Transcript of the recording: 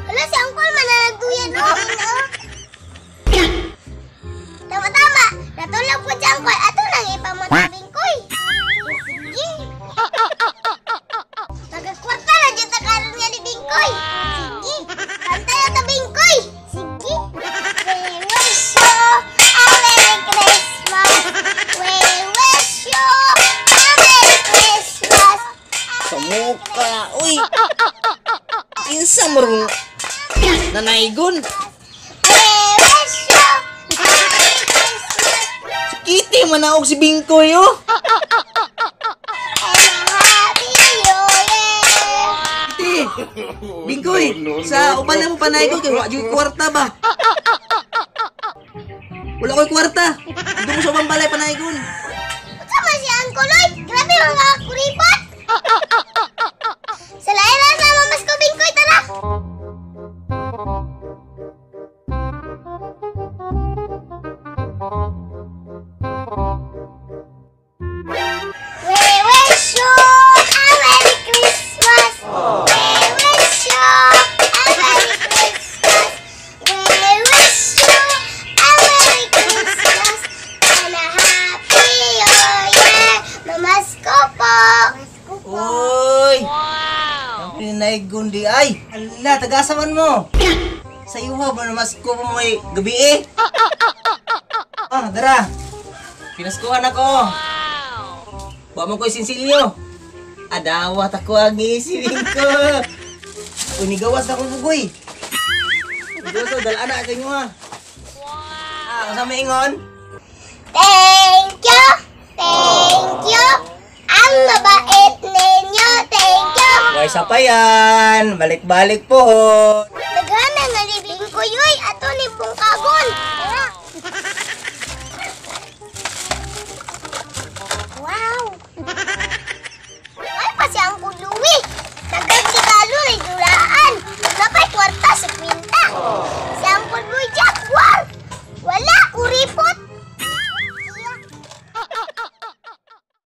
Hala, si Uncle man na nagduyan no. Tama-tama, natulog po si Uncle. Ato nang ipamatubing koy. Sige. Magkakwarta na dyan sa karon nga ni Bingkoy. Sige. Kanta na ta, Bingkoy. Sige. We wish you a Merry Christmas. We wish you a Merry Christmas. Sa muka, uy. Kinsa mo rong nanaygon? We wish you a Merry Christmas. Si Kitty manaog si Bingkoy oh. And a Happy New Year. Kitty, Bingkoy, sa uban na mo panaygon kay wa jud kwarta ba? Wala ko'y kwarta. Dito mo sa ubang balay panaygon. Unsa man si Uncle oy? Grabe mga kuripot. Sa lain na sa mamasko, Bingkoy, tara. We wish you a Merry Christmas. We wish you a Merry Christmas. We wish you a Merry Christmas and a Happy New Year. Mamasko po. Mamasko po. Uy! Wow! Ang pinaygon di ay. Ala, tagasa man mo. Sa iyo ba namasko mo may gabi eh? Ah, dara. Pinaskuhan ako. Wow! Wa mo ko'y sinsilyo. Adawat ako ang isipin ko. Uy, nigawas na akong bugoy. Nigawas ko, dala na sa inyo ha. Wow! Ah, unsa may ingon? Thank you. Thank you. Ang mabait ninyo. Thank you. Way sapayan, balik-balik po.